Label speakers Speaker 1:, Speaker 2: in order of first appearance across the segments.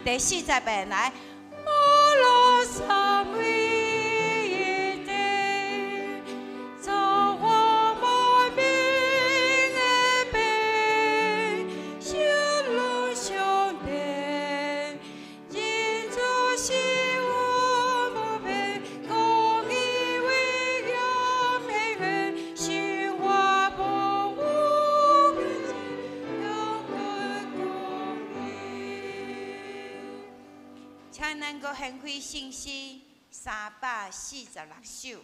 Speaker 1: 第40遍來。摩羅三位一體，造化萬民的父，顯露上帝，人主是有無變，公義威嚴顯現，神話無有邊際，永遠公義。請咱閣掀開聖詩346首。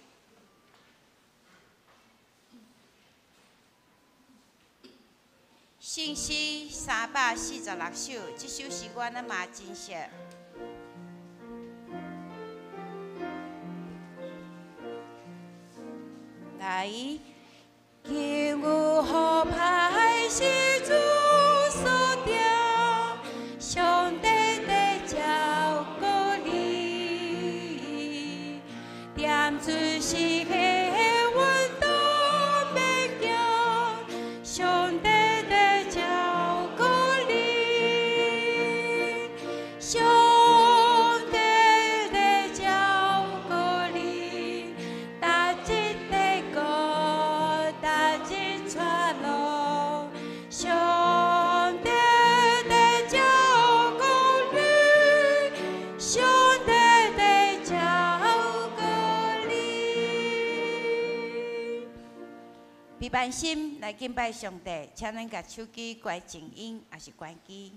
Speaker 1: 聖詩346首，這首詩歌咱嘛真熟。來，今有好歹是主所定，上帝在照顧你，踮出世的運動免驚，上帝在照顧你，上帝在照顧你，逐日在顧，逐日帶路，上帝在照顧你，上帝在照顧你。平安心來敬拜上帝，請咱共手機關靜音，抑是關機。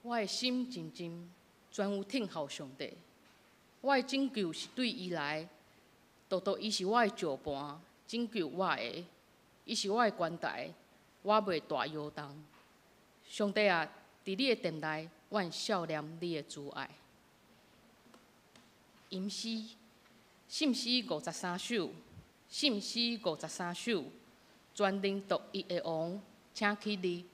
Speaker 2: 我的心靜靜，專有聽候上帝。我的拯救是對伊來，獨獨伊是我的石盤，拯救我的。伊是我的關台，我袂大搖動。上帝啊，佇你的殿內，我會數念你的慈愛。吟詩信詩五十三首，信詩五十三首，全能獨一的王，請起立。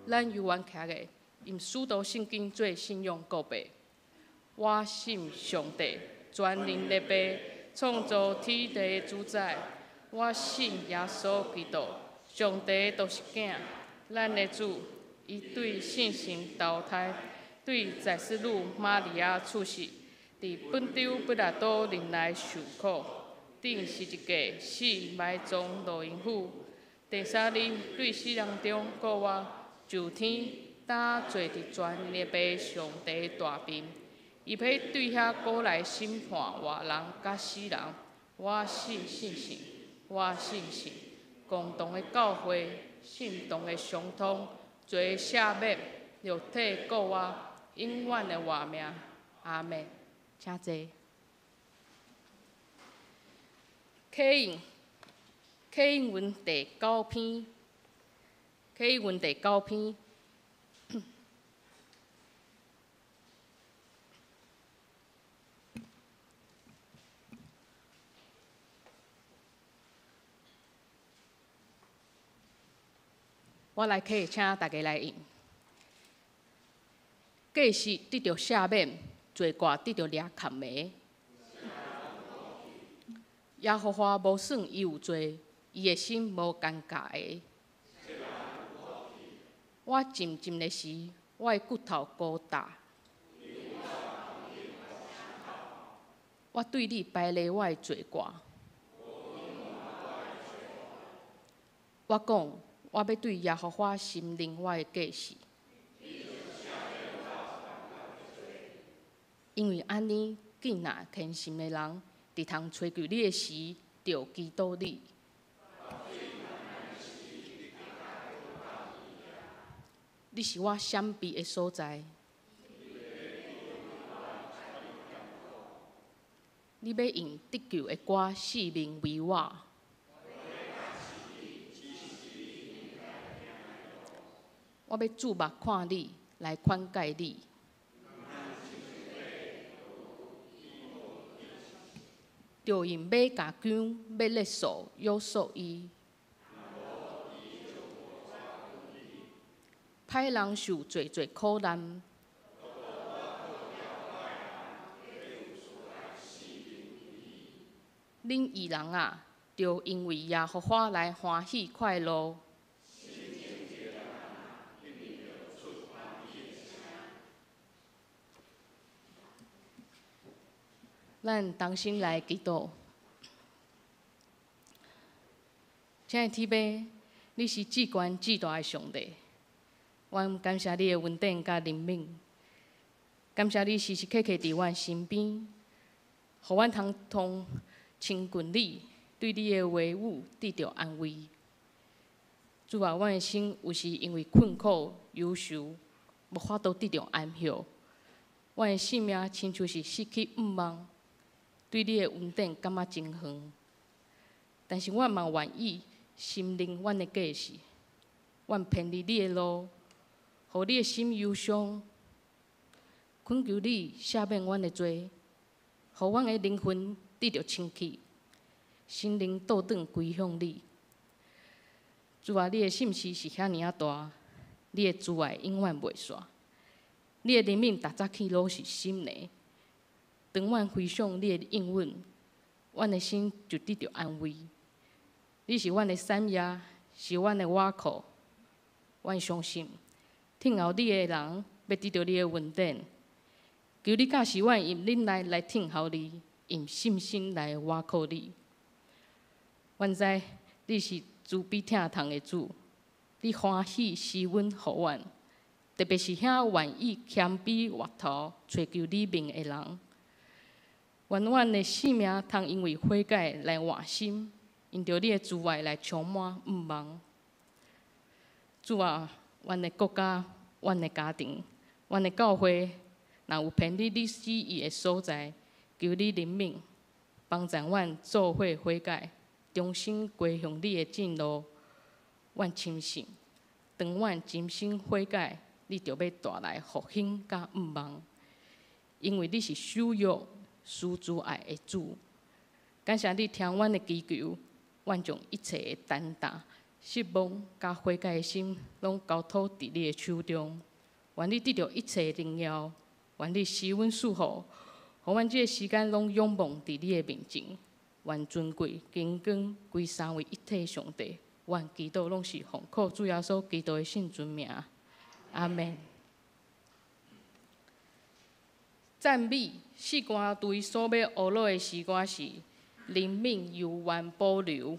Speaker 2: 咱犹原徛个，用使徒圣经做信仰告白。我信上帝，全能的父，创造天地的主宰。我信耶稣基督，上帝独生子，咱的主。伊对圣神投胎，对祭司女玛利亚出世，伫本丢彼拉多任内受苦，钉十字架死埋葬落阴府。第三日对死人中复活，上天，搭坐伫全能的父上帝大面。伊欲对遐过来审判活人佮死人。我信圣神，我信圣共同的教会，圣徒的相通，罪赦免，肉体复活，永远的活命。阿们。请坐。启应，启应文第九篇，启应文第九篇。我来启，请大家来应。过失得著赦免，罪过得著掠砍的。耶和华无算伊有罪，伊的心无尴尬的。我静静的时，我的骨头高大。我对你摆列我的罪过。我讲，我欲对耶和华承认我的过失。因为按呢，敬若虔诚的人，伫通揣求你的时，就祈祷你。你是我闪避的所在。你欲用得救的歌四面围我。我欲注目看你，来宽解你。著用马共弓，欲勒索约束伊。歹人受济济苦难，恁義人啊，著因為耶和華來歡喜快樂。咱同心來祈禱。親愛的天父，你是至懸至大的上帝，阮感謝你的恩典佮憐憫，感謝你時時刻刻佇阮身邊，予阮通通親近你，對你的話語得著安慰。主啊，阮的心有時因為困苦、憂愁，無法度得著安歇。阮的性命親像是失去向望，對你的恩典感覺真遠。但是阮嘛願意承認阮的過失，阮偏離你的路，予你的心憂傷，懇求你赦免阮的罪，予阮的靈魂得著清氣，心靈倒轉歸向你。主啊，你的信實是遐爾仔大，你的慈愛永遠袂煞，你的憐憫逐早起攏是新的。當阮回想你的應允，阮的心就得著安慰。你是阮的產業，是阮的倚靠。阮相信，聽候你的人欲得著你的恩典。求你教示阮用忍耐來聽候你，用信心來倚靠你。阮知你是慈悲疼痛的主，你歡喜施恩予阮，特別是遐願意謙卑回頭揣求你面的人。願阮的性命通因為悔改來換心，因著你的慈愛來充滿向望。主啊，阮的國家、阮的家庭、阮的教會，若有偏離你旨意的所在，求你憐憫，幫助阮做伙悔改，重新歸向你的正路。阮深信，當阮真心悔改，你就欲帶來復興佮向望，因為你是守約、施慈愛的主。感謝你聽阮的祈求，阮將一切的擔當、失望佮悔改的心，攏交託佇你的手中。願你得著一切榮耀，願你施阮賜福，予阮這个時間攏仰望佇你的面前。願尊貴、榮光歸三位一體上帝。阮祈禱攏是奉靠主耶穌基督的聖尊名。阿們。讚美詩歌隊所欲學落的詩歌是《靈敏猶原保留》。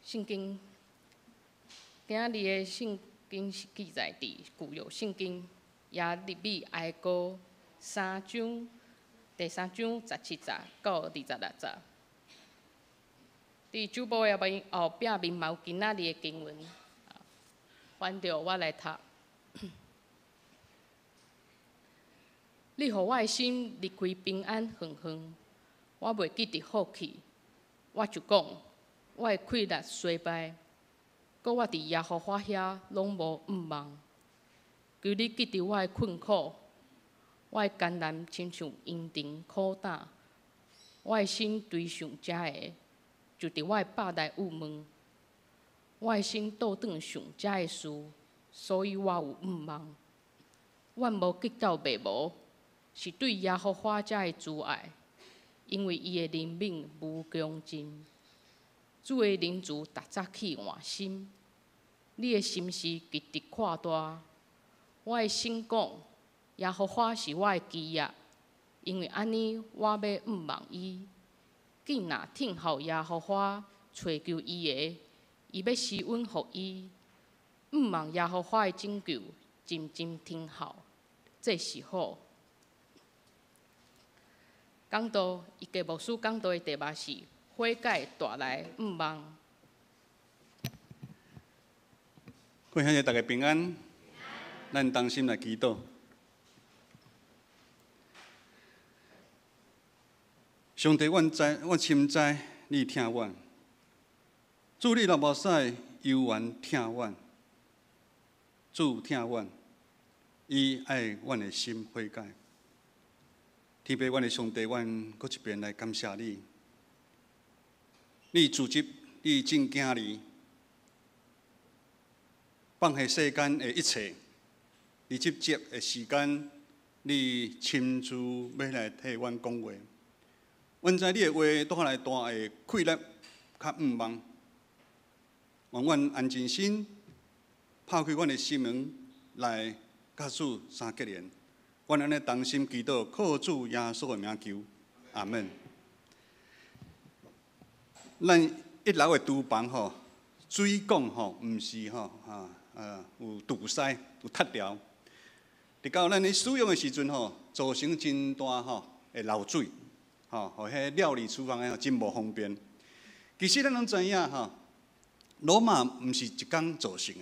Speaker 2: 聖經今仔日的聖經是記載佇舊約聖經耶利米哀歌三章第三章十七節到26節。佇主簿的面後壁面嘛有今仔日的經文，翻著我來讀。你予我的心離開平安遠遠，我袂記得福氣。我就講，我的氣力衰敗，閣我佇耶和華遐攏無向望。求你記得我的困苦，我的艱難親像茵陳苦膽，我的心追想這个，就佇我的腹內鬱悶。我的心倒轉想這个事，所以我有向望。阮無結到滅無，是對耶和華這个慈愛，因為伊的憐憫無窮盡。主的仁慈逐早起換新，你的心思極得闊大。我的心講，耶和華是我的基業，因為按呢，我欲向望伊。囝若聽候耶和華，揣求伊的，伊欲施恩予伊。向望耶和華的拯救，靜靜聽候，這是好。講道，伊家牧師講道的題目是悔改帶來向望。
Speaker 3: 各位兄弟，大家平安。咱同心來祈禱。上帝，阮知，阮深知，你疼阮。主，你流目屎猶原疼阮。主疼阮，伊愛阮的心悔改。天父，阮的上帝，阮閣一遍來感謝你。你組織你正囝兒，放下世間的一切，佇這節的時間，你親自欲來替阮講話。阮知你的話帶來大的氣力，較向望。願阮安靜心，拋開阮的心門來佮主相結連。阮按呢同心祈禱，靠主耶穌的名求，阿門。咱一樓的廚房吼，水管吼，毋是吼，哈，有堵塞，有塞牢。直到咱咧使用的時陣吼，造成真大吼的漏水，吼，予彼料理廚房的吼真無方便。其實咱攏知影吼，羅馬毋是一工造成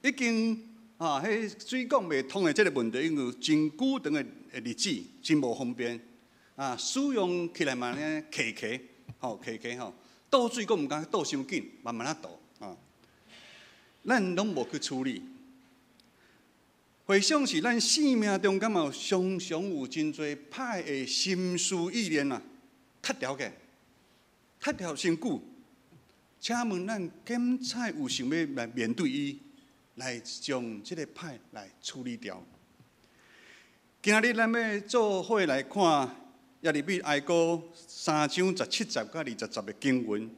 Speaker 3: 的，已經。啊，彼水管袂通的這个問題，因為真久長的日子，真無方便。啊，使用起來嘛呢，卡卡，吼卡卡吼，倒水閣毋敢倒傷緊，慢慢仔倒啊。咱攏無去處理。回想是咱生命中間嘛有常常有真濟歹的心思意念啊，塞牢个，塞牢傷久。請問咱敢才有想欲來面對伊？來將這个歹來處理掉。今仔日咱欲做伙來看耶利米哀歌三章十七節佮20節的經文，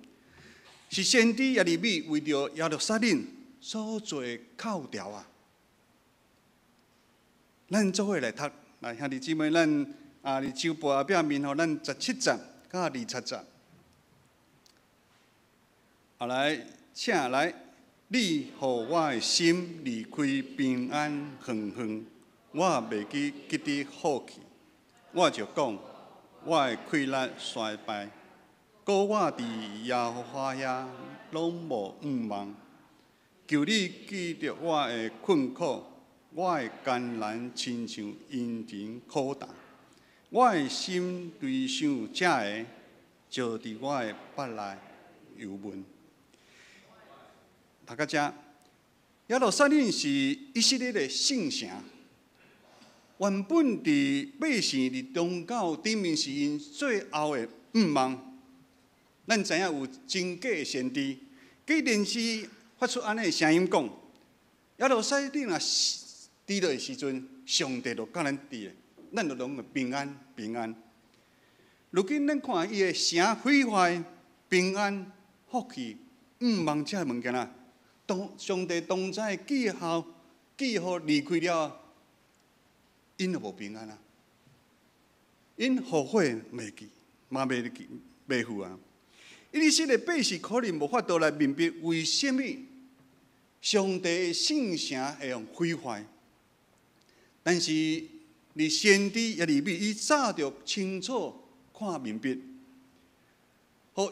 Speaker 3: 是先知耶利米為著耶路撒冷所做的口條啊。咱做伙來讀，來兄弟姊妹，咱啊佇周報後壁面予咱十七節佮20節。後來，請來。你予我的心離開平安遠遠，我袂記記得福氣。我就講，我的氣力衰敗，閣我佇耶和華遐攏無向望。求你記著我的困苦，我的艱難親像茵陳苦膽。我的心追想這个，就佇我的腹內憂悶。讀到遮，耶路撒冷是以色列的聖城。原本佇百姓佇宗教頂面是𪜶最後的向望。咱知影有真假的先知，假先知發出按呢的聲音講：耶路撒冷若佇落的時陣，上帝就佮咱佇，咱就攏會平安平安。如今咱看伊的城毀壞，平安福氣向望這个物件啦。當上帝當在記號記號離開了，𪜶就無平安啊！𪜶後悔袂記，嘛袂記袂赴啊！以色列百姓可能無法度來明白為啥物上帝的聖城會予毀壞，但是佇先知耶利米伊早就清楚看明白，予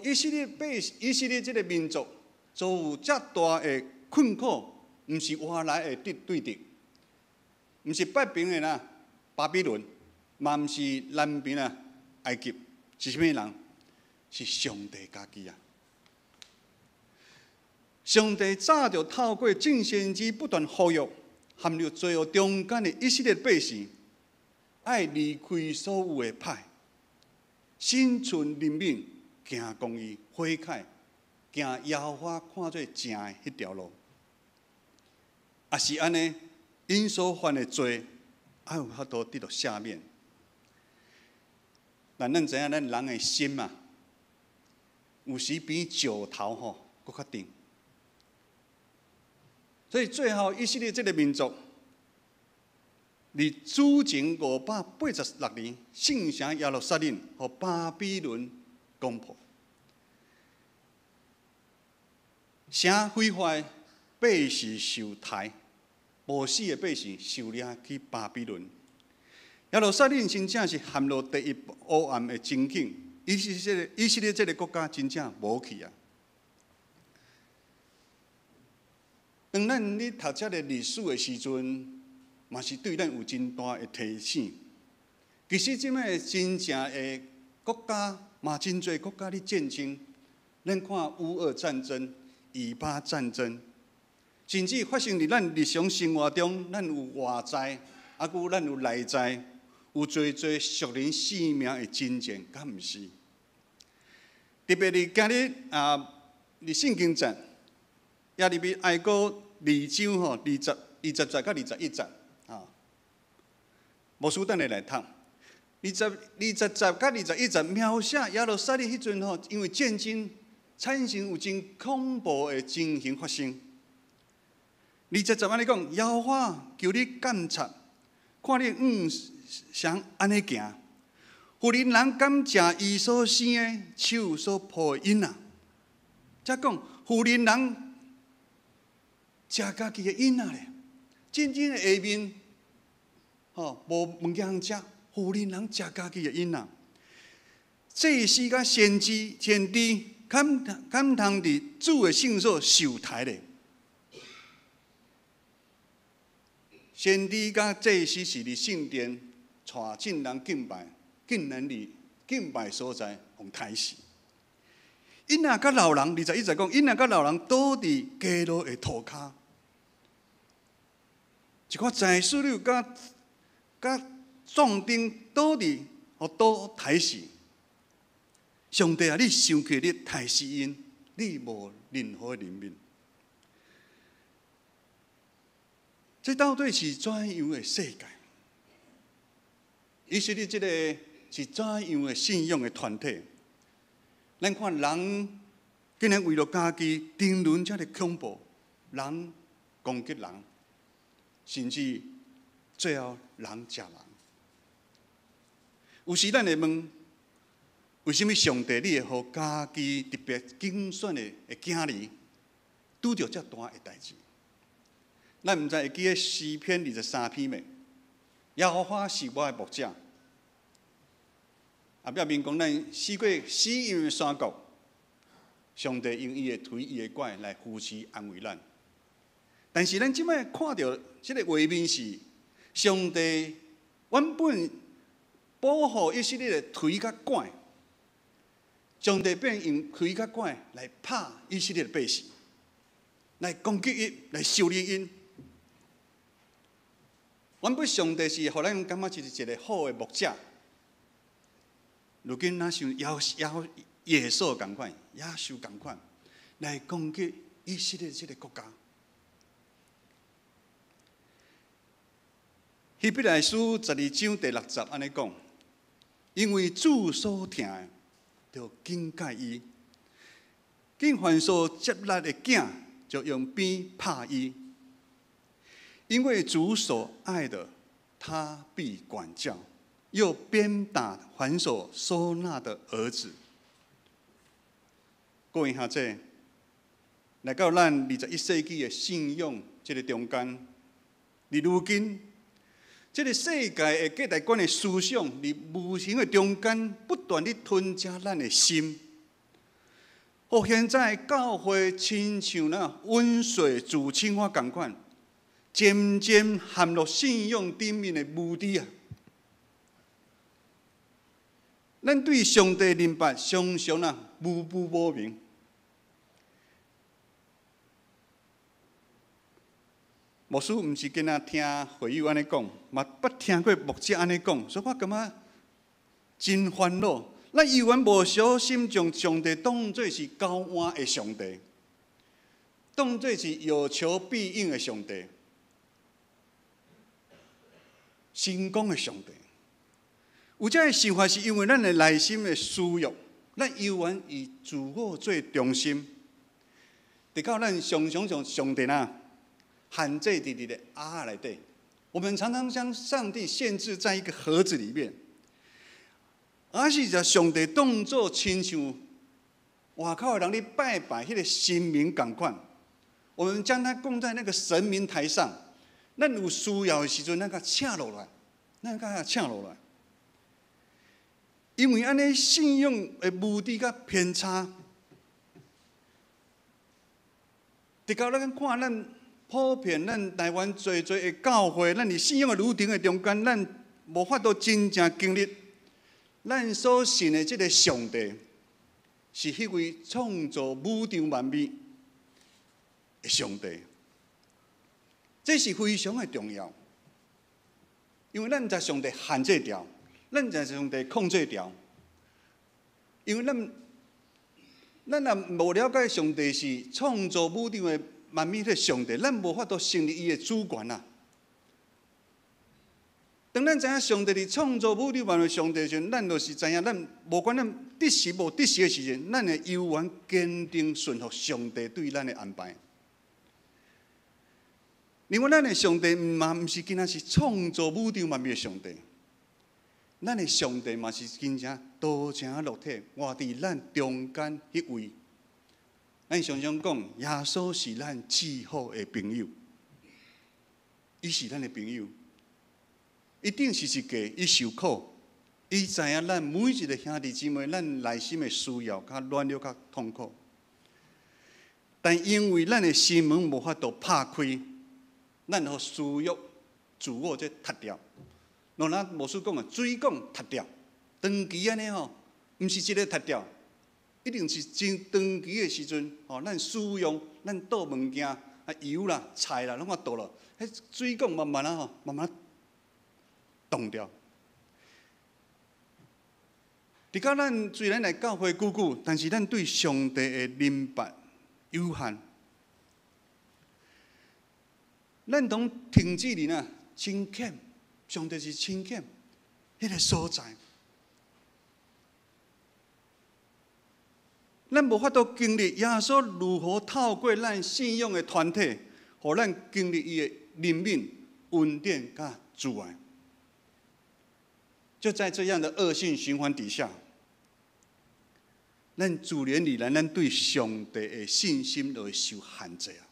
Speaker 3: 以色列百以色列這个民族遭遇遮大的困苦，毋是外來的敵對敵，毋是北邊的啦巴比倫，嘛毋是南邊啊埃及，是啥物人？是上帝家己啊！上帝早就透過眾先知不斷呼籲，陷入罪惡中間的以色列百姓，愛離開所有的歹，心存憐憫，行公義、悔改，行耶和華看做正的彼條路。若是按呢，𪜶所犯的罪，愛有法度得到赦免。但咱知影，咱人的心啊，有時比石頭吼閣較硬。所以最後以色列這个民族，佇主前586年，聖城耶路撒冷予巴比倫攻破，城毀壞，百姓受刣，無死的百姓受掠去巴比倫。耶路撒冷真正是陷入第一黑暗的情景，以色列這个國家真正無去啊！當咱咧讀這个歷史的時陣，嘛是對咱有真大的提醒。其實這擺真正的國家，嘛真濟國家咧戰爭。咱看烏俄戰爭、以巴戰爭，甚至發生佇咱日常生活中，咱有外災，啊，閣咱有內災，有濟濟屬靈性命的爭戰，敢毋是？特別佇今日啊，佇聖經節，耶利米哀歌二章吼，20節佮21節啊，牧師等下來讀。20節佮21節描寫耶路撒冷彼陣吼，因為戰爭產生有真恐怖的情形發生。20節按呢講，耶和華求你監察，看你向啥按呢行。婦人人敢食伊所生的手所抱的嬰仔？才講婦人人食家己的嬰仔咧，真正的下面吼無物件通食，婦人人食家己的嬰仔。祭司佮先知、先知，敢敢通佇主的聖所受刣咧？先知佮祭司是佇聖殿帶眾人敬拜。竟然佇敬拜所在，予刣死。嬰仔佮老人，21節講，嬰仔佮老人倒佇街路的塗跤。一寡祭司長佮壯丁倒佇，予刀刣死。上帝啊，你生氣，你刣死𪜶，你無任何的憐憫。這到底是怎樣的世界？以色列這個是怎樣的信仰的團體？咱看人竟然為著家己沉淪遮爾恐怖，人攻擊人，甚至最後人食人。有時咱會問：為啥物上帝你會予家己特別揀選的的囝兒拄著遮大的代誌？咱毋知會記得詩篇23篇未？耶和華是我的牧者。後壁面講咱四過死蔭的山谷，上帝用伊的槌、伊的拐來扶持安慰咱。但是咱這擺看著這个畫面是，上帝原本保護以色列的槌佮拐，上帝變用槌佮拐來拍以色列的百姓，來攻擊𪜶，來修理𪜶。原本上帝是予咱感覺是一个好的牧者，如今若像野獸仝款，野獸仝款來攻擊以色列這个國家。希伯來書12章第6節按呢講，因為主所疼的，就警戒伊；見凡所接納的囝，就用鞭拍伊。因為主所愛的，他必管教；又鞭打凡所收納的兒子。各位兄弟，來到咱21世紀的信仰這个中間，佇如今這个世界的價值觀的思想，佇無形的中間不斷咧吞食咱的心。予現在教會親像那溫水煮青蛙仝款，漸漸陷入信仰頂面的無知啊！咱對上帝認捌常常啊模糊無明。牧師毋是干焦聽會友按呢講，嘛捌聽過牧者按呢講，所以我感覺真煩惱。咱猶原無小心將上帝當做是交換的上帝，當做是有求必應的上帝，成功的上帝。有這个想法是因為咱的內心的私欲，咱猶原以自我做中心，直到咱常常將上帝啊限制佇佇个盒仔內底。我們常常將上帝限制在一個盒子裡面，抑是將上帝當做親像外口的人咧拜拜彼个神明仝款，我們將他供在那個神明台上，咱有需要的時陣，咱共請落來，咱共請落來。因為按呢信仰的無知佮偏差，直到咱看咱普遍咱台灣濟濟的教會，咱佇信仰的旅程的中間，咱無法度真正經歷咱所信的這个上帝，是彼位創造宇宙萬物的上帝，這是非常的重要，因為咱將上帝限制牢。咱將上帝控制牢，因為咱若無了解上帝是創造宇宙的萬物的上帝，咱無法度承認伊的主權啊。當咱知影上帝佇創造宇宙萬物上帝的時陣，咱就是知影，咱無管咱得時無得時的時陣，咱會猶原堅定順服上帝對咱的安排。另外，咱的上帝嘛毋是干焦是創造宇宙萬物的上帝。咱的上帝嘛是真正道成肉體，活佇咱中間彼位。咱常常講，耶穌是咱至好的朋友，伊是咱的朋友，一定是一個伊受苦，伊知影咱每一个兄弟姊妹，咱內心的需要較軟弱、較痛苦。但因為咱的心門無法度拍開，咱予私欲、自我這踢掉。若咱牧師講的水管踢掉，長期按呢吼，毋是一个踢掉，一定是真長期的時陣吼，咱使用，咱倒物件啊油啦、菜啦，攏啊倒落，彼水管慢慢啊吼，慢慢凍掉。直到咱雖然來教會久久，但是咱對上帝的認捌有限，咱攏停止佇哪清儉。上帝是清儉，彼个所在，咱無法度經歷耶穌如何透過咱信仰的團體，予咱經歷伊的憐憫、恩典佮慈愛。就在這樣的惡性循環底下，咱自然而然，咱對上帝的信心就會受限制啊。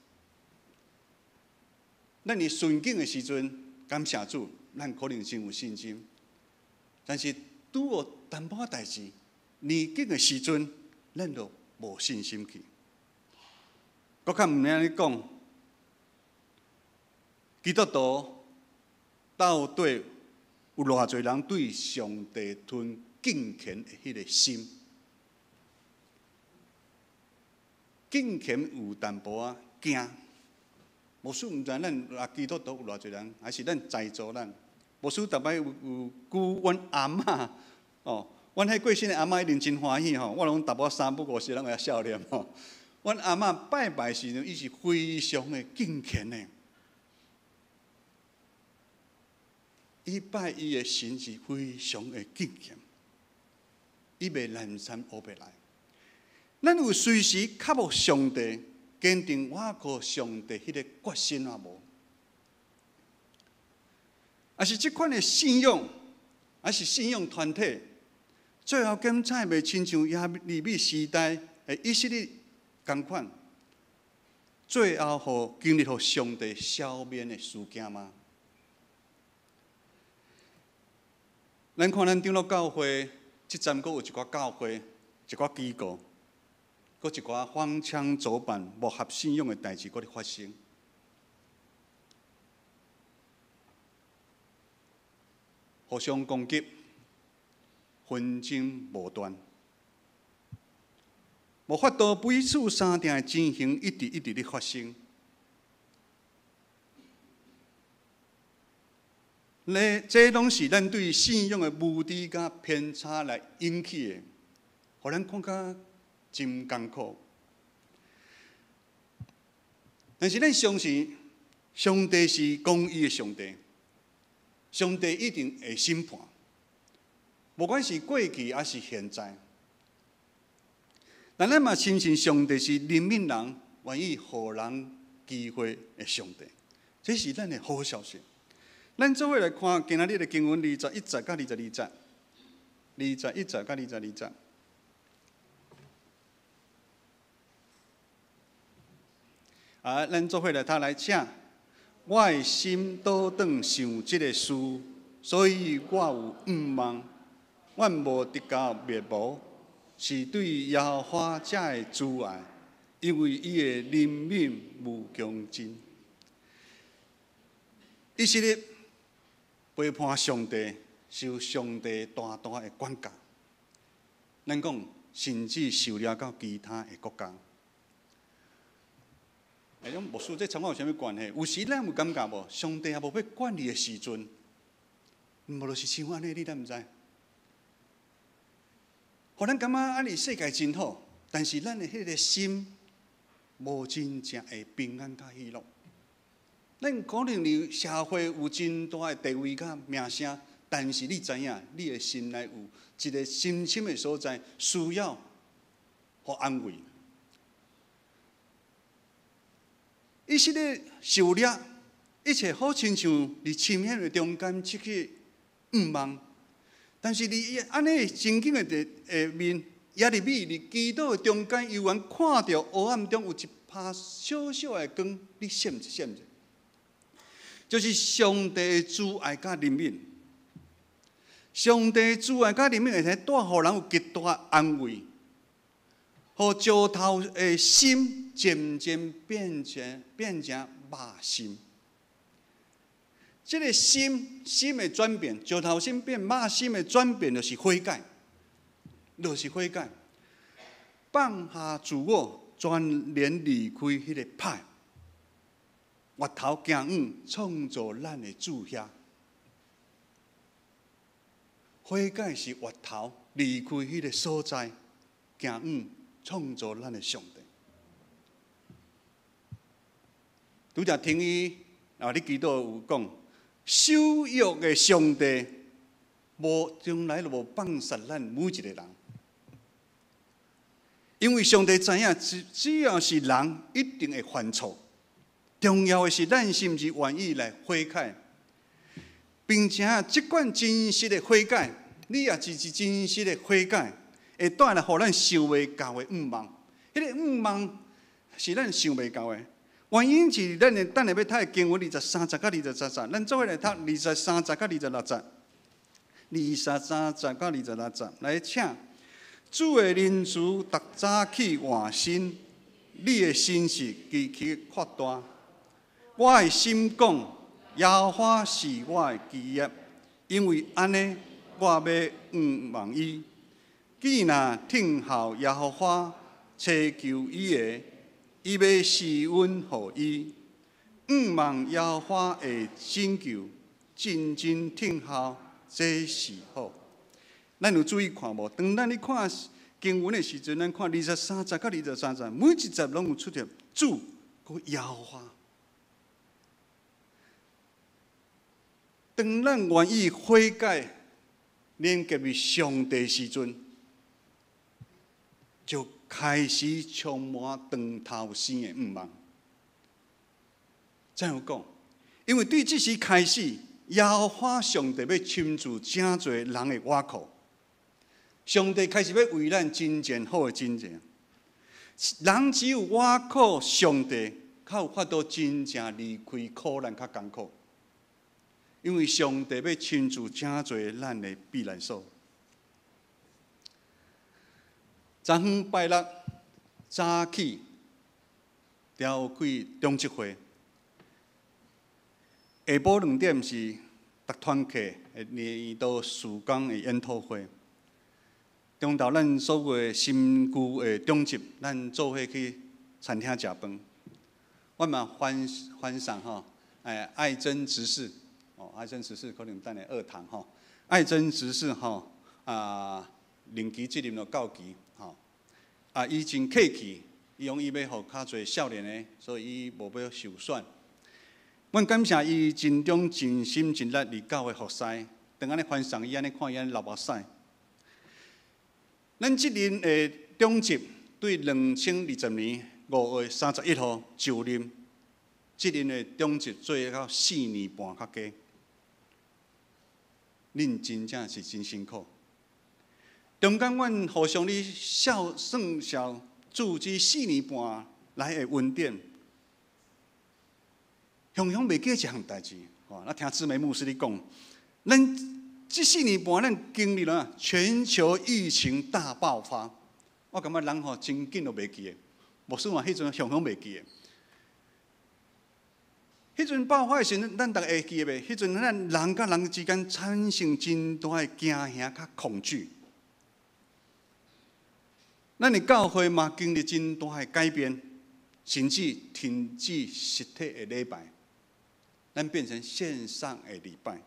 Speaker 3: 咱佇順境的時陣，感謝主。咱可能真有信心，但是拄有淡薄仔代誌，逆境的時陣，咱就無信心去。閣較毋按呢講，基督徒到底有偌濟人對上帝存敬虔的彼个心？敬虔有淡薄仔驚。牧師毋知咱啊基督徒有偌濟人，還是咱在座咱？牧師逐擺有有舉阮阿嬤哦，阮彼過身的阿嬤一定真歡喜吼。我攏淡薄仔三不五時攏會笑臉吼。阮阿嬤拜拜時陣，伊是非常的敬虔的，伊拜伊的神是非常的敬虔，伊袂濫訕烏白來。咱有隨時靠慕上帝，堅定倚靠上帝彼个決心啊無？抑是這款的信仰，抑是信仰團體，最後檢採袂親像耶利米時代的以色列仝款，最後予經歷予上帝消滅的事件嗎？咱看咱長老教會，這陣閣有一寡教會、一寡機構，閣一寡荒腔走板、無合信仰的代誌閣咧發生，互相攻擊，紛爭無斷，無法度彼此相疼的情形一直一直咧發生。咧，這攏是咱對信仰的無知佮偏差來引起的，予咱感覺真艱苦。但是咱相信，上帝是公義的上帝，上帝一定會審判，無管是過去抑是現在。但咱嘛深信上帝是憐憫人、願意予人機會的上帝，這是咱的好消息。咱做伙來看今仔日的經文21節佮22節，21節佮22節。啊，咱做伙來讀來，請。我的心倒轉想這个事，所以我有向望，阮無得到滅亡，是對耶和華才的慈愛，因為伊的憐憫無窮盡。以色列背叛上帝，受上帝大大的管教。咱講，甚至受掠到其他的國家。哎，講牧師，這參我有啥物關係？有時咱有感覺無？上帝也無欲管你的時陣，無就是像按呢，你敢毋知？予咱感覺按呢世界真好，但是咱的彼个心無真正的平安佮喜樂。咱可能佇社會有真大的地位佮名聲，但是你知影，你的心內有一个深深的所在需要予安慰。以色列受掠，一切好親像佇深淵的中間失去向望，但是佇按呢情景的下面，耶利米佇祈禱的中間，猶原看著黑暗中有一拍小小的光，咧閃一閃者，就是上帝的慈愛佮憐憫。上帝慈愛佮憐憫會使帶予人有極大安慰。予石頭的心漸漸變成肉心。這个心心的轉變，石頭心變肉心的轉變，就是悔改，就是悔改，放下自我，全然離開彼個歹，回頭行往創造咱的主遐。悔改是回頭離開彼个所在，行往創造咱的上帝。拄才聽伊啊，你祈禱有講，守約的上帝無從來都無放殺咱每一个人，因為上帝知影，只要是人，一定會犯錯。重要的是，咱是毋是願意來悔改，並且這款真實的悔改，你也是真實的悔改，會帶來予咱想袂到的向望。彼个向望是咱想袂到的。原因是咱等下欲讀的經文23節佮23節，咱做伙來讀23節佮26節，23節佮26節來請主的仁慈逐早起換新，你的信實極其闊大。我的心講，耶和華是我的基業，因為按呢，我欲向望伊。既若聽候耶和華，祈求伊的，伊欲施恩予伊。向望耶和華的拯救，真真聽候，這是好。咱有注意看無？當咱咧看經文的時陣，咱看23節佮23節，每一節攏有出現主佮耶和華。當咱願意悔改，連結於上帝時陣，就開始充滿當頭生的向望。怎樣講？因為對這時開始，耶和華上帝欲親自成做人的倚靠，上帝開始欲為咱真正好的真正。人只有倚靠上帝，較有法度真正離開苦難較艱苦。因為上帝欲親自成做咱的避難所。昨昏拜六早起召開長執會，下晡2點是逐團契的年度事工的研討會。中晝咱所有的新舊的長執，咱做伙去餐廳食飯。我嘛歡歡送吼，愛珍執事，哦，愛珍執事可能等下二堂吼，愛珍執事吼，啊，任期這任就到期吼，啊，伊真客氣，伊講伊欲予較濟少年的，所以伊無欲受選。阮感謝伊盡忠盡心盡力佇教會服侍，當按呢歡送伊按呢看伊按呢流目屎。咱這任的長執對2020年5月31號就任，這任的長執做到4年半較加，恁真正是真辛苦。中間阮互相咧笑算笑，主這4年半來的恩典，雄雄袂記一項代誌，吼！咱聽姊妹牧師咧講，咱這四年半，咱經歷了全球疫情大爆發，我感覺人吼真緊就袂記得，牧師嘛彼陣雄雄袂記得。彼陣爆發的時陣，咱逐家會記得袂？彼陣咱人佮人之間產生真大的驚嚇佮恐懼。咱的教會嘛經歷真大的改變，甚至停止實體的禮拜，咱變成線上的禮拜。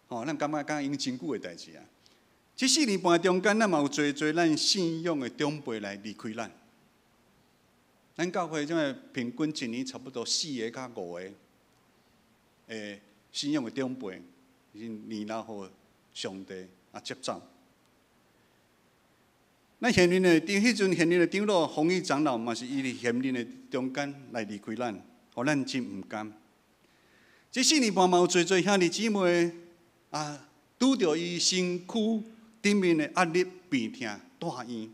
Speaker 3: 吼，咱感覺敢已經真久的代誌啊！這四年半中間，咱嘛有濟濟咱信仰的長輩來離開咱。咱教會這擺平均一年差不多四個較五個，信仰的長輩，已經年老予上帝啊接走。咱現任的長，彼陣現任的長老洪義長老嘛是伊佇現任的中間來離開咱，予咱真毋甘。這四年半嘛有濟濟兄弟姊妹啊，拄著伊身軀頂面的壓力、病痛、住院，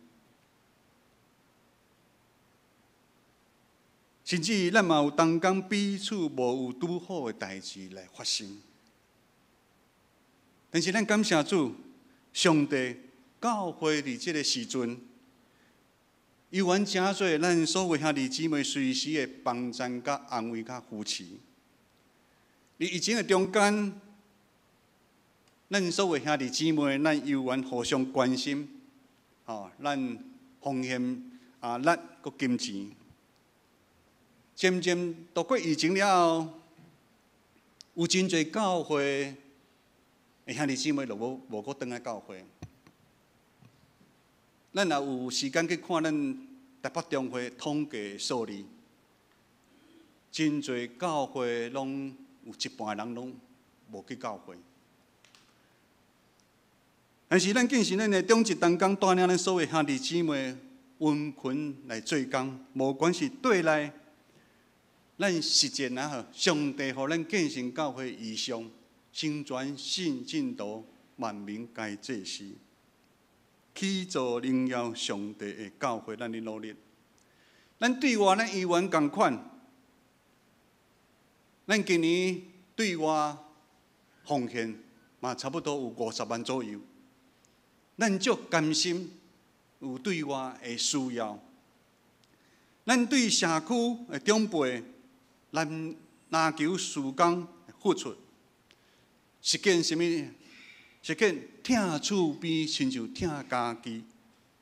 Speaker 3: 甚至咱嘛有同工彼此無有拄好的代誌來發生。但是咱感謝主，上帝教會佇這个時陣，猶原成做咱所有兄弟姊妹隨時的幫贊、佮安慰、佮扶持。佇疫情的中間，咱所有兄弟姊妹，咱猶原互相關心，吼，咱奉獻啊，力閣金錢。漸漸度過疫情了後，有真濟教會的兄弟姊妹就無無閣轉來教會。咱若有時間去看咱台北中會統計數字，真濟教會攏有一半的人攏無去教會。但是咱見是咱的長執同工帶領咱所有兄弟姊妹殷勤來做工，無管是對內，咱實踐啊，上帝予咱建成教會異象，成全聖信徒，萬民皆祭司，去做榮耀上帝的教會，咱咧努力。咱對外咱猶原仝款，咱今年對外奉獻嘛差不多有50萬左右。咱足甘心有對外的需要，咱對社區的長輩，咱籃球事工付出，實踐啥物？實踐疼厝邊親像疼家己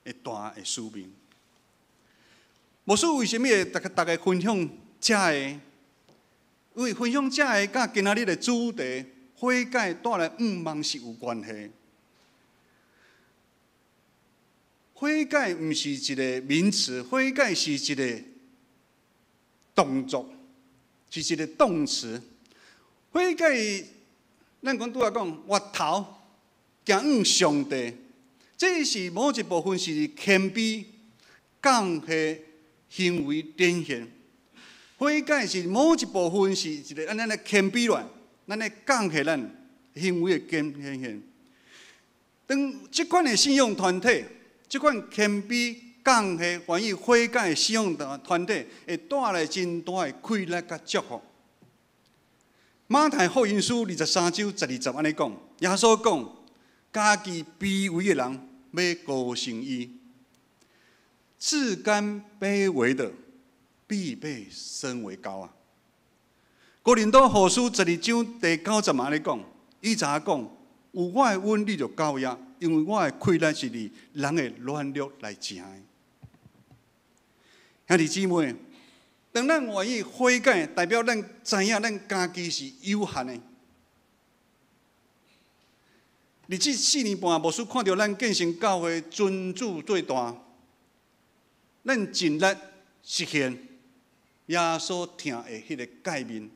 Speaker 3: 的大的使命。牧師為啥物會逐逐家分享這个？因為分享這个，佮今仔日的主題悔改帶來向望是有關係。悔改毋是一個名詞，悔改是一個動作，是一個動詞。悔改，咱講拄仔講，回頭行向上帝，這是某一部分是謙卑降下行為展現。悔改是某一部分是一個按呢來謙卑落來，咱來降下咱行為的展現。當這款的信仰團體，這款謙卑、降下、願意悔改的侍奉團體，會帶來真大的快樂佮祝福。馬太福音書23章12節按呢講，耶穌講：家己卑微的人，欲高升伊；自甘卑微的，必被升為高啊！哥林多後書12章第9節嘛按呢講，伊怎講？有我的恩，你就夠矣，因為我的氣力是佇人的軟弱來成的。兄弟姊妹，當咱願意悔改，代表咱知影咱家己是有限的。佇這4年半，牧師看著咱建成教會尊主最大，咱盡力實現耶穌疼的彼个誡命。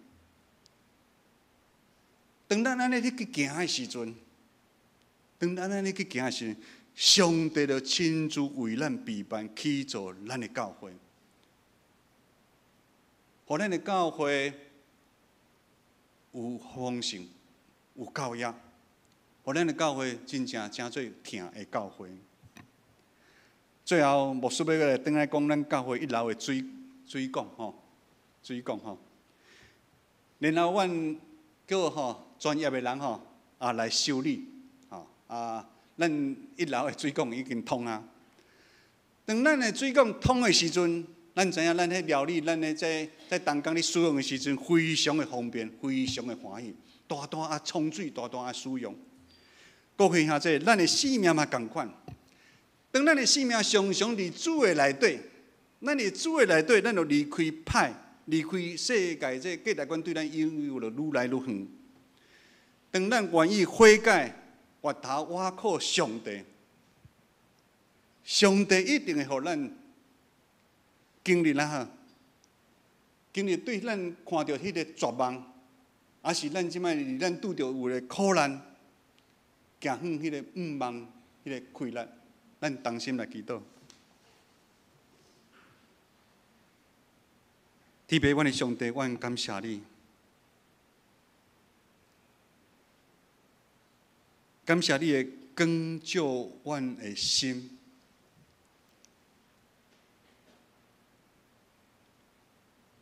Speaker 3: 當咱按呢去行的時陣，當咱按呢去行的時陣，上帝就親自為咱備辦起造咱的教會，予咱的教會有豐盛、有夠額，予咱的教會真正成做疼的教會。最後，牧師欲來轉來講咱教會一樓的水管吼，水管吼。然後阮叫吼專業的人吼來修理，吼啊，咱一樓的水管已經通啊。當咱的水管通的時陣，咱知影咱彼料理，咱彼這在當工咧使用的時陣，非常的方便，非常的歡喜，大大啊沖水，大大啊使用。各位兄弟，咱的生命嘛仝款。當咱的生命常常佇主的內底，咱佇主的內底，咱就離開歹，離開世界這價值觀對咱影響就愈來愈遠。當咱願意悔改，回頭倚靠上帝，上帝一定會予咱經歷啦哈，經歷對咱看著彼个絕望，抑是咱這擺咱拄著有个苦難，行向彼个向望，彼个氣力，咱同心來祈禱。天父，阮的上帝，阮感謝你，感謝你的光照阮的心，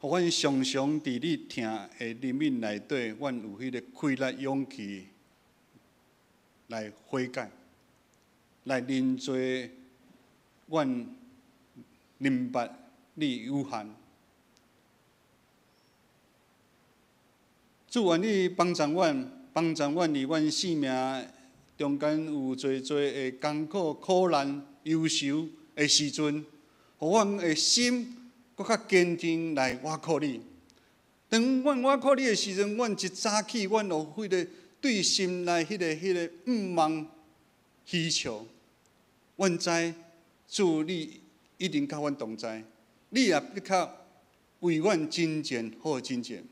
Speaker 3: 予阮常常佇你疼的憐憫內底，阮有彼個氣力、勇氣來悔改，來認罪，阮明白你有限。主，願你幫助阮，幫助阮佇阮生命中間有濟濟的艱苦、苦難、憂愁的時陣，予阮的心閣較堅定來倚靠你。當阮倚靠你的時陣，阮一早起，阮有彼个對心內彼个向望、需求，阮知主你一定佮阮同在，你也的確為阮真正好真正。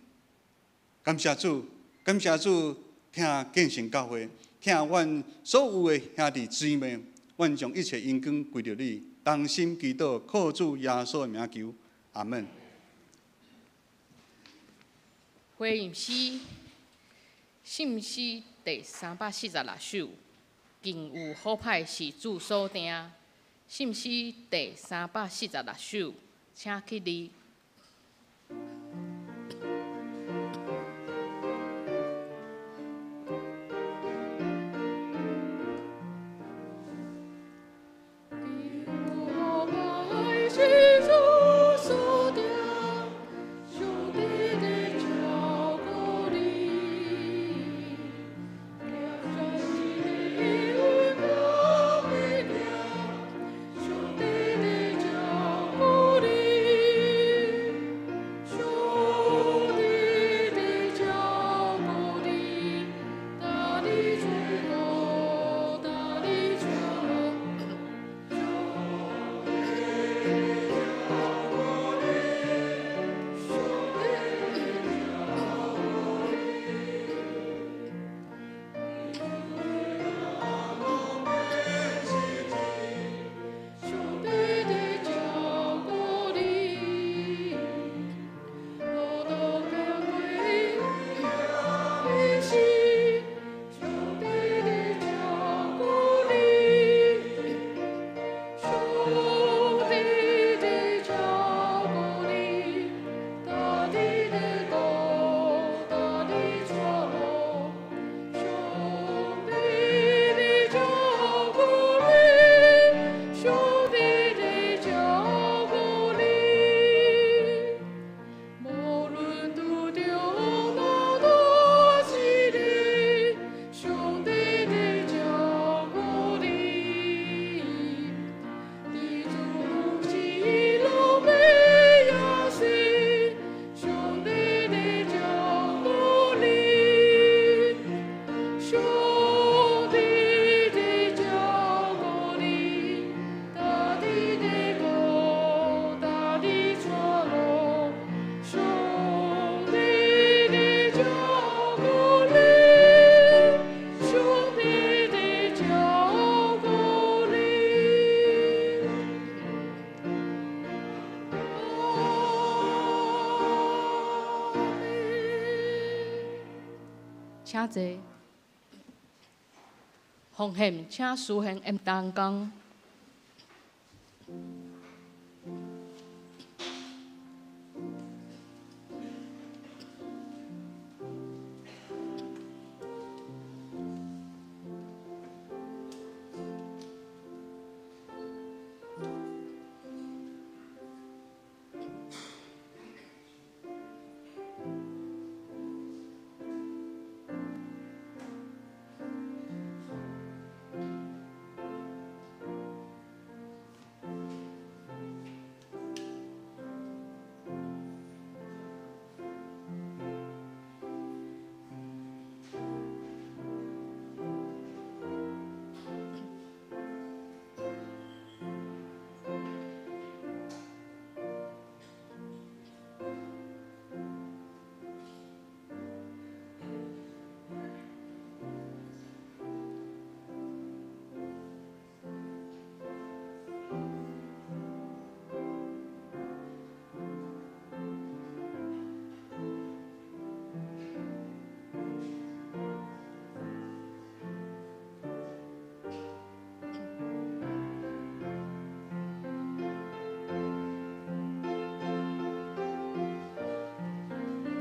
Speaker 3: 感謝主，感謝主，疼建成教會，疼阮所有的兄弟姊妹，阮將一切榮光歸著你，同心祈禱，靠主耶穌的名求，阿們。
Speaker 2: 回應詩，信詩第346首，近有好歹是主所定。信詩第346首，請起立。請坐。奉獻，請書獻 M 當工。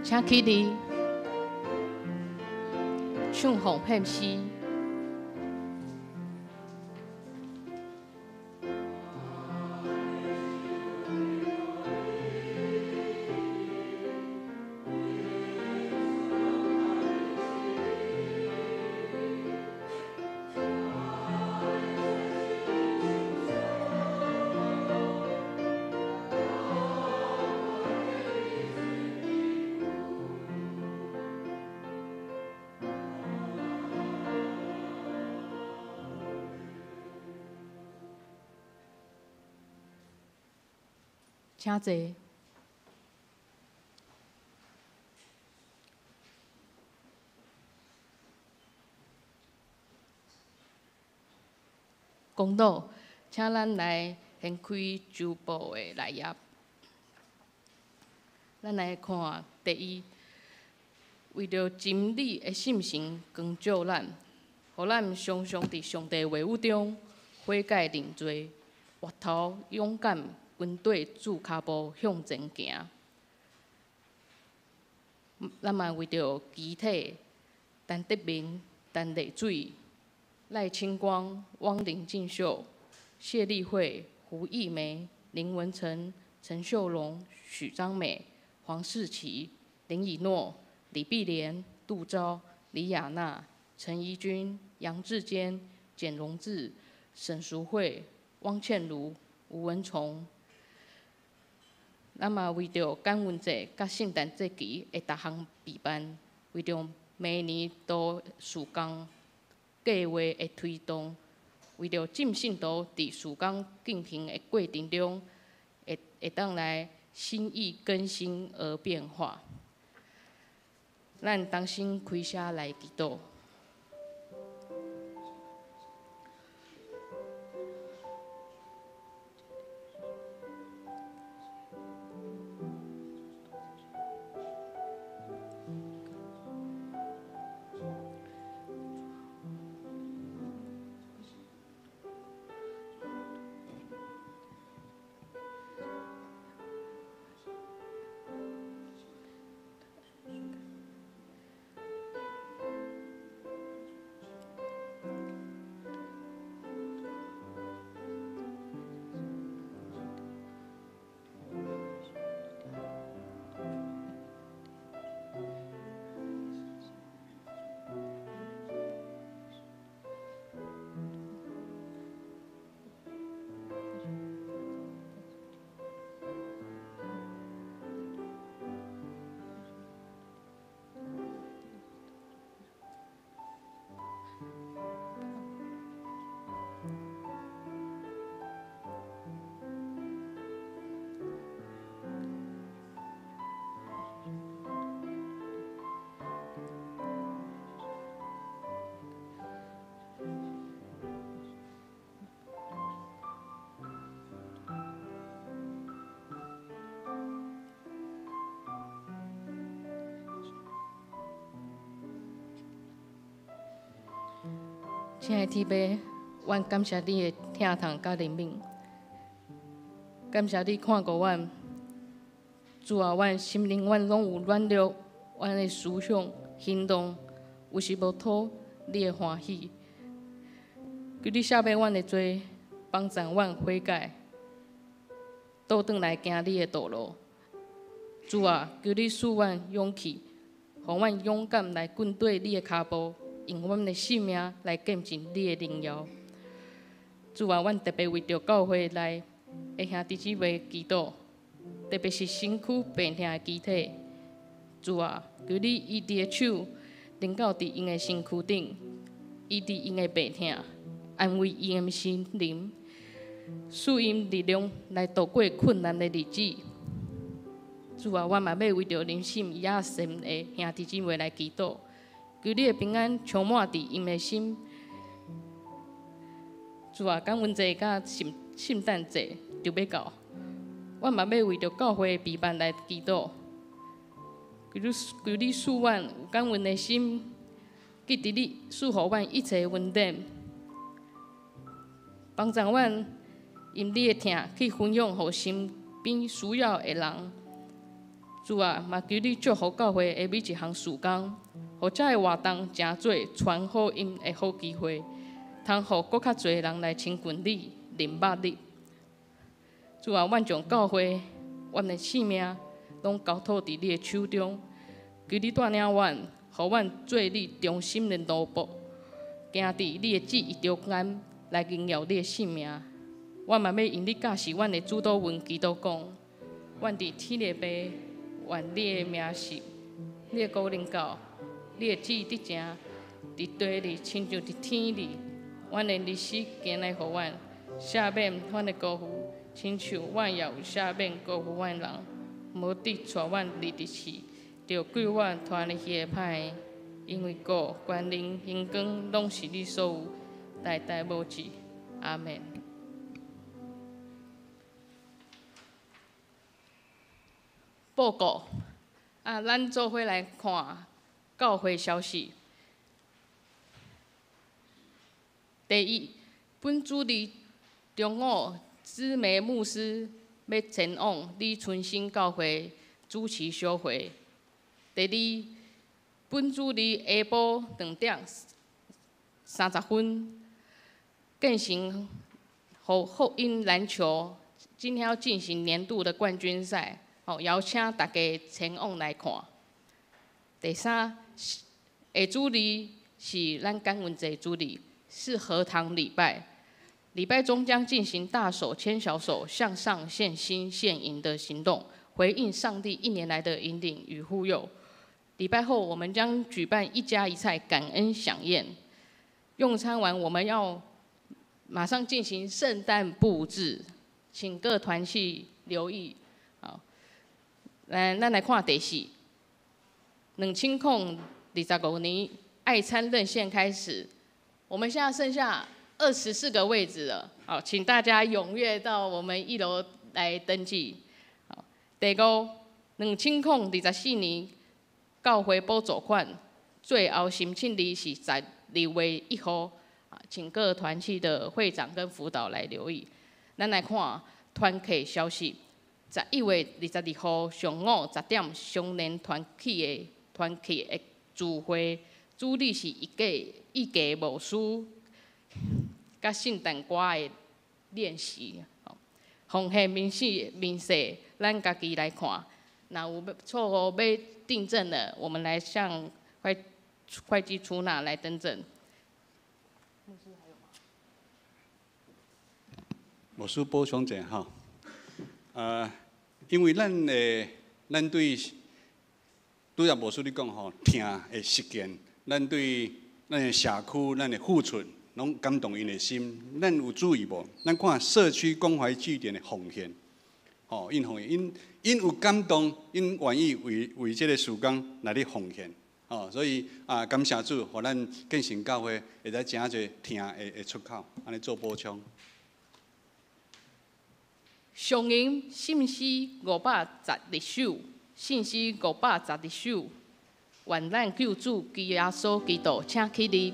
Speaker 2: 請起立，唱奉獻詩。請坐。公道，請咱來掀開周報的內頁。咱來看第一，為著真理的聖神光照咱，予咱常常佇上帝話語中悔改認罪，回頭勇敢跟綴主跤步向前行。咱嘛為著肢體陳德明、陳麗水、賴清光、汪林進秀、謝麗慧、胡義梅、林文成、陳秀蓉、許章美、黃世奇、林以諾、李碧蓮、杜昭、李亞娜、陳怡君、楊志堅、簡榮志、沈淑慧、汪倩如、吳文崇。咱嘛為著感恩節佮聖誕節期的逐項備辦，為著明年度事工計畫的推動，為著眾信徒佇事工進行的過程中，會當來心意更新而變化。咱同心開聲來祈禱。親愛的天父，阮感謝你的疼痛佮憐憫，感謝你看顧阮。主啊，阮心靈阮攏有軟弱，阮的思想行動有時無討你的歡喜。求你赦免阮的罪，幫助阮悔改，倒轉來行你的道路。主啊，求你賜阮勇氣，予阮勇敢來跟綴你的跤步，用阮的性命來見證你的榮耀。主啊，阮特別為著教會內的兄弟姊妹祈禱，特別是身軀病痛的肢體。主啊，求你醫治的手臨到佇𪜶的身軀頂，醫治𪜶的病痛，安慰𪜶的心靈，賜𪜶力量來度過困難的日子。主啊，阮嘛欲為著林信亞神的兄弟姊妹來祈禱，求你的平安充滿佇𪜶的心。主啊，感恩節佮聖誕節就欲到，阮嘛欲為著教會的備辦來祈禱，求你賜阮有感恩的心，記得你賜予阮一切恩典，幫助阮用你的疼去分享予身邊需要的人。主啊，嘛求你祝福教會的每一項事工，予這个活動成做傳福音的好機會，通予閣較濟人來親近你、認捌你。主啊，阮將教會、阮的性命，攏交託佇你的手中，求你帶領阮，予阮做你忠心的奴僕，行佇你的旨意中間，來榮耀你的聖名。阮嘛欲用你教示阮的主禱文祈禱講：阮佇天的父，願你的名聖，你的國臨到，你的旨意得成，佇地裡親像佇天裡。阮的日食今日予阮，赦免阮的過犯，親像阮也有赦免過犯阮的人。無得帶阮入試，著救阮脫離彼个歹的。因為國、權能、榮光，攏是你所有，代代無止。阿們。報告啊，咱做伙來看教會消息。第一，本主日中午，姊妹牧師欲前往李春生教會主持小會。第二，本主日下晡2點30分，建成予福音籃球今天要進行年度的冠軍賽，哦，邀請大家前往來看。第三，下主日是咱感恩節主日，是合堂禮拜。禮拜中將進行大手牽小手，向上獻金獻銀的行動，回應上帝一年來的引領與護佑。禮拜後，我們將舉辦一家一菜感恩饗宴。用餐完，我們要馬上進行聖誕佈置，請各團契留意。好，來，咱來看第四，2025年愛餐認獻開始，我們現在剩下24個位置了，好，請大家踴躍到我們一樓來登記。好，第五，2024年教會補助款最後申請日是12月1號，啊，請各團契的會長跟輔導來留意。咱來看團契消息，11月22號上午10點，雙連團契的聚會，主禮是一格牧師。佮聖誕歌的練習，奉獻明細明細，咱家己來看。若有錯誤欲訂正的，我們來向會計出納來登正。牧師還有嗎？
Speaker 3: 牧師補充者吼，因為咱的咱對拄才牧師你講吼，疼的實踐，咱對咱的社區，咱的付出，攏感動𪜶的心。咱有注意無？咱看社區關懷據點的奉獻，吼，𪜶奉獻，𪜶有感動，𪜶願意為這个事工來咧奉獻，吼，所以啊，感謝主，予咱建成教會會使誠濟疼的出口，按呢做補充。
Speaker 2: 上銀信詩512首，信詩512首，願咱救主耶穌基督，請起立。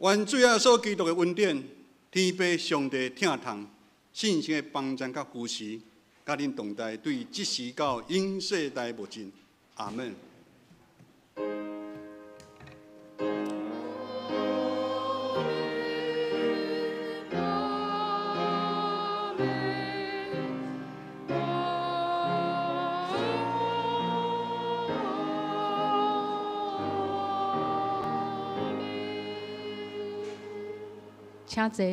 Speaker 3: 愿主耶稣基督的恩典、天父上帝疼痛、圣神的帮助佮扶持，佮恁同在，对这时到永世代无尽。阿门。
Speaker 2: 请坐。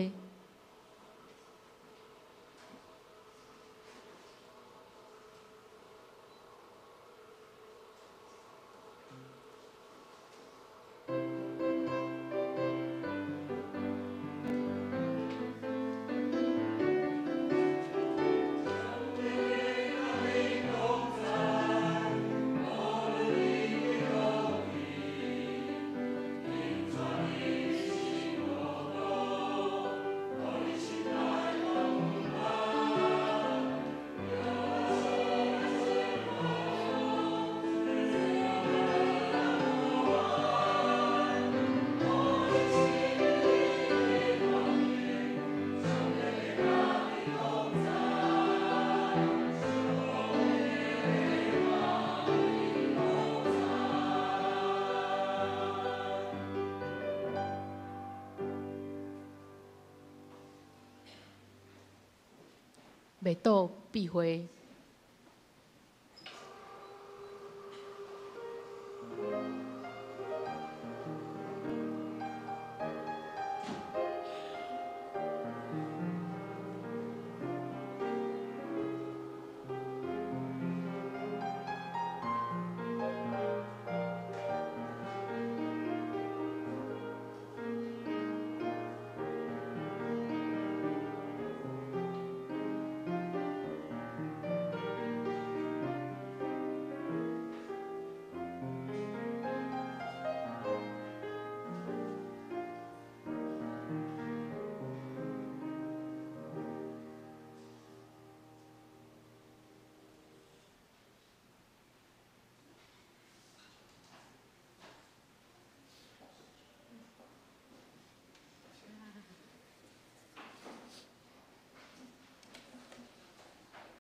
Speaker 2: 袂倒闭会。